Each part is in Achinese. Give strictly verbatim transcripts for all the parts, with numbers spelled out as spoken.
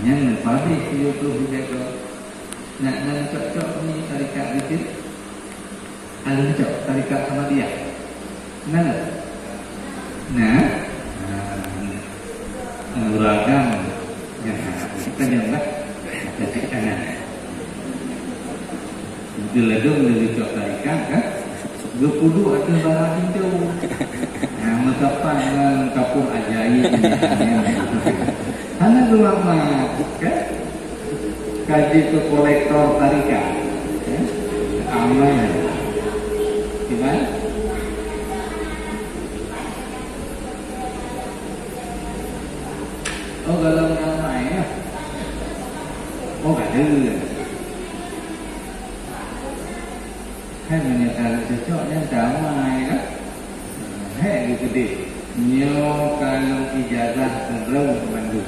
Nyang paléng tujoh ploh ribèe goe. Nak na cok-cok ni tarekat zikir? Hana cok tarekat Ahmadiyah. Na? Na? Ah, ureueng agam. Nah, kita nyang lah. Kita cek tangan. Geuladôm lé geucok tarikat, kan? Geupeuduek ateueh bara pintoe. Nah, meusapat ngon kapur ajaéb nyan. Hana geulamat, kan? Ka jeuet keu kolektor tarikat, kan? Aman. Kiban? Oh, golom damai, ya? Oh, ka deuh. Hai meunyoe ka lheueh cocok nyan damai lah. Hék geukeudeh. Nyoe ka lôn ijazah droe mandum.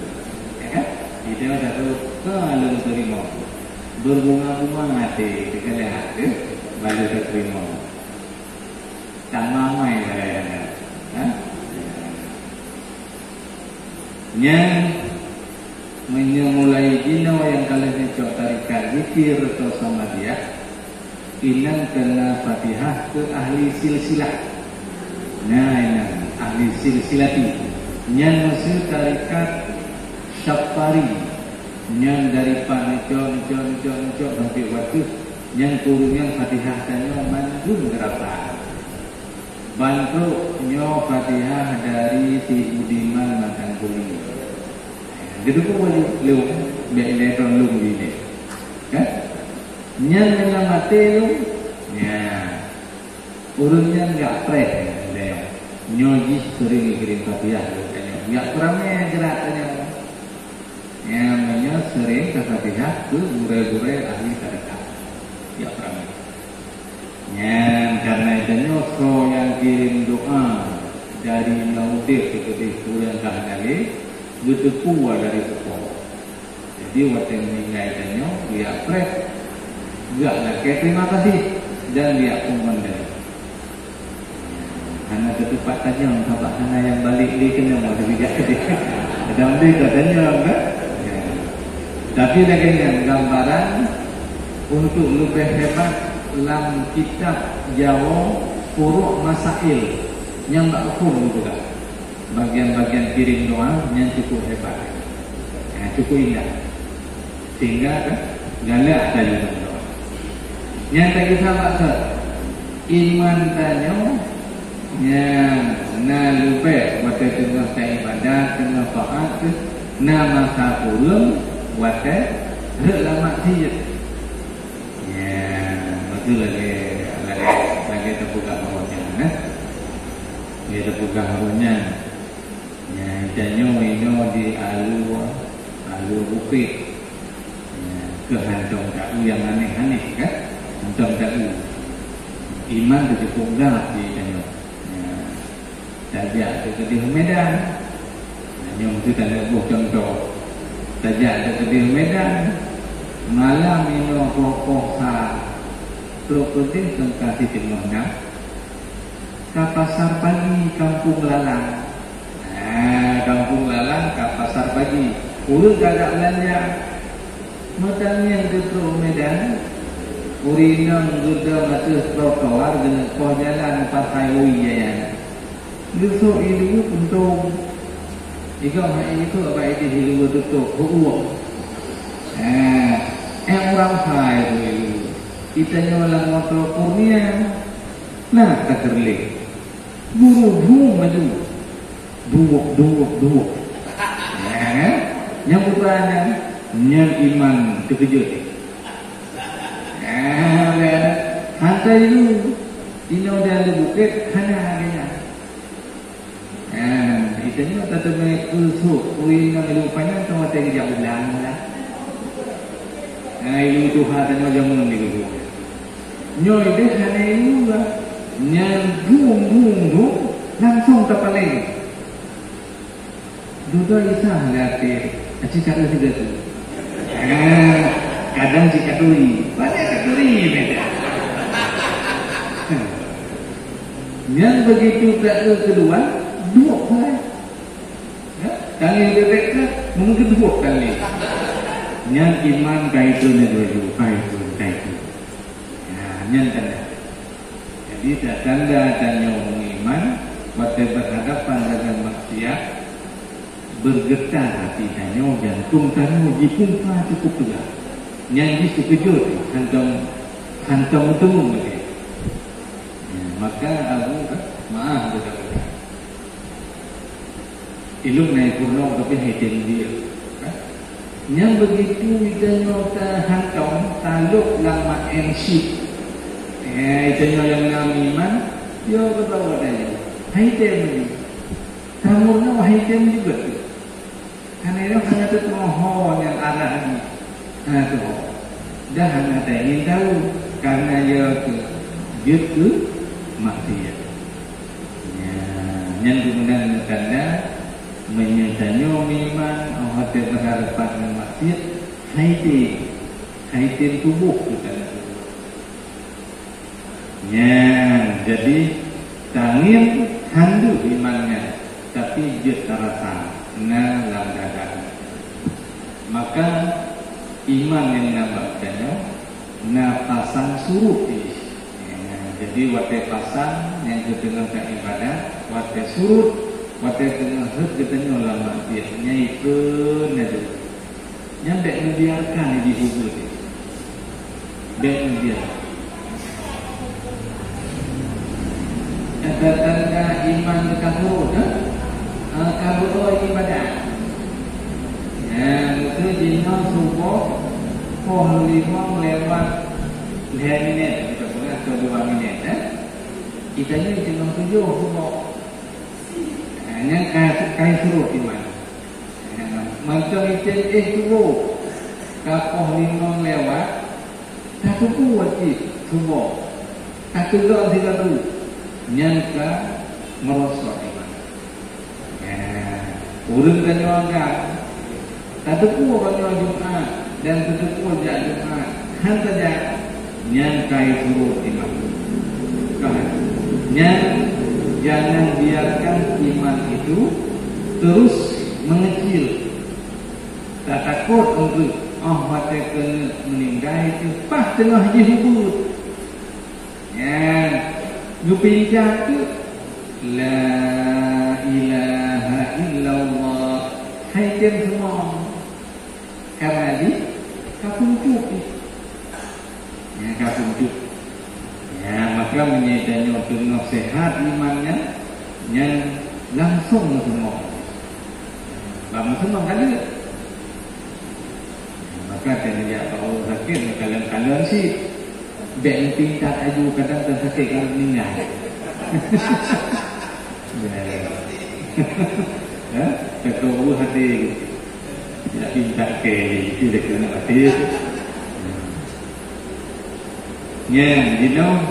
Ya kan? Ijazah droe ka lôn teurimong. Beubunga-bunga até teukalon hati baru teurimong. Damai lah ya. Ha? Nyan, meunyoe mulai jinoe nyang ka lheueh neucok tarekat zikir atau samadiyah, inan keu na Fatihah keu ahli silsilah. Nah, inan ahli silsilati. Nyan maksud tarekat Syafari. Nyan dari pan neucok, neucok, neucok, neucok sampai watèe nyan keu ureueng nyang Fatihah tanyoe mandum geurasa. Ban trok nyoe Fatihah dari si Budiman Matang Kuli. Geuteupeue lôn, bèk lé droe lôn di lé. Kan? Nyan meunyoe maté lôn, nyan. Ureueng nyan jak preh, nyoe jih seuring kirim Fatihah lôn tanyoe. Jak peuramé geura tanyoe. Nyan meunyoe seuring tafatihah keu gurèe-gurèe ahli tarekat. Ya, peuramé. Nyan, karena itu nyoe soe nyang kirim doa dari nyang udép keudeh ureueng ka hana lé, geuteupeue dari upo. Jadi, watèe meuninggai tanyoe, geujak preh. Geujak lakèe terima kasih dan geujak peumandang. Hana teutupat tanyong, sabab hana nyang balek lé keunong watèe geujak keudeh. Kadang lé ka tanyong, kan? Ya. Tapi lagèe nyan gambaran untuk leubeh hebat lam kitab Jawoe Furu' Masail nyang bak ukeue geupeugah. Bagian-bagian kirim doa nyan cukup hebat. Ya, cukup indah. Sehingga kan, galak tadi berdoa. Nyang tak kisah bak iman tanyoe, nyang na leubeh watèe teungoh taibadat, teungoh taat, na masa kureueng watèe rhot lam maksiat. Ya, beutôi lagèe, lagèe, lagèe teupeugah awak nyan, eh. Lagèe teupeugah awak nyan. Nyan, tanyoe inoe di alue, alue bukét. Nyan, keu hantom taeu nyang aneh-aneh, kan? Hantom taeu. Iman teuh cukup gap di tanyoe. Nyan, tajak teuh keudeh Medan. Nyan, nyoe meusti taneuk boh cuntoh. Tajak teuh keudeh Medan. Malam inoe poh-poh sa. Trok keudeh teungka siteungoh nam. Ka pasar pagi Kampung Lalang. Ah, Kampung Lalang ka pasar pagi. Ureueng ka jak beulanja. Meutangieng teutrok Medan, ureueng inong geudong ateueh trotoar geuneuk poh jalan pasai ui nyan. Geusok ié luweue puntông. Igoe hai ié luweue bak idéh ié luweue tutôp, heuuek. Ah, eh, urang hai ié luweue. Itanyoe lam moto Kurnia. Nah, ka teureulée. Buru-buru maju. Duwok, duwok, duwok. Ya, kan? Nyang buta nyan, nyan iman teukeujot. Ya, kan? Hantai lu, inoe di bukét, hana lagèe nyan. Ya, itu nyoe tateumé eusok, ui nang lu panyang ka watèe geujak ulang lah. Nah, ilu tuha tanyoe jameun di luhur. Nyoe deh hana ilu lah. Nyan dung, dung, dung, langsung tapaleng. Dudoe Isa lé até, aci ka siga tu. Ah, kadang cit katuri. Banyak katuri beda. Nyan begitu taeu keudua, duek mulai. Ya, kali bebek ke, mungkin duek kali. Nyan iman ka itu nyan laju, ka itu, ka itu. Nah, nyan tanda. Jadi, tanda tanyoe meuiman, watèe berhadapan dengan maksiat, bergetar hati tanyoe, jantung tanyoe jipumpa cukup teuga. Nyan jih teukeujot, hantom, hantom meuteumé lagèe. Ya, maka Abu, maaf, beutôi. Ilôn na peurunoe tapi hai tem dia. Nyang begitu ita nyoe ta hantom, talop lam maén syik. Eh, ita nyoe nyang na iman, yo keudroe tanyoe. Hai tem ni. Tamur nyoe hai tem juga tu. Karena nyoe hana teutuho nyang arah ni. Hana teuho. Dah hana taingin tahu, karena ya ke, jeuet keu maksiat. Ya, nyan geumeunang tanda, meunyoe tanyoe meuiman, oh, watèe berhadapan ngon maksiat, hai tem, hai tem tuboh keu tanda tuboh. Nyan, jadi, tangieng han deuh iman nyan, tapi jeuet tarasa na lam dada. Maka, iman nyang na bak tanyoe na pasang surut jih. Nyan, jadi, watèe pasang nyang geuteungoh ka ibadat, watèe surut, watèe teungoh rhët geutanyoe lam maksiat, nyan ikheun laju. Nyan bèk neubiarkan jih ubeut. Bèk neubiarkan. Tanda-tanda iman teuka surut, eh? Ah, ka beuo ibadat. Nyan, beutôi jinoe suboh poh limong lewat lhèe minèt, kita peugah atau dua minèt, eh? Kita ni cuma tujoh suboh. Ah, nyan ka, ka surut iman. Mantong item éh tuboh, ka poh limong lewat, tateupeue cit tuboh, tateulon sigoe, nyan ka meurosot iman. Ya, ureueng tanyoe agam, tateupeue uroe nyoe Jumat dan tateupeue jak Jumat, han tajak, nyan ka surut iman. Ka. Nyan, jangan biarkan iman itu terus mengecil. Tatakot untuk, oh, watèe keuneuk meuninggai teuh, paih teungoh jih ubeut. Nyan, geupincang teuh, "La ilaha illallah." Hai tem seumong. Karena jih ka peuntut jih. Nyan ka peuntut. Ya, maka meunyoe tanyoe teungoh sehat iman nyan, nyan langsong meuseumong. Bak meuseumong ka jeuet. Maka tanyoe jak bak ureueng sakét, meukalon-kalon cit. Bèk neupintat aju, kadang tan sakét ka meuninggai. Ya. Ya, kata ureueng hati. Ya, pintat keu itu dah kena mati. Nyan, jinoe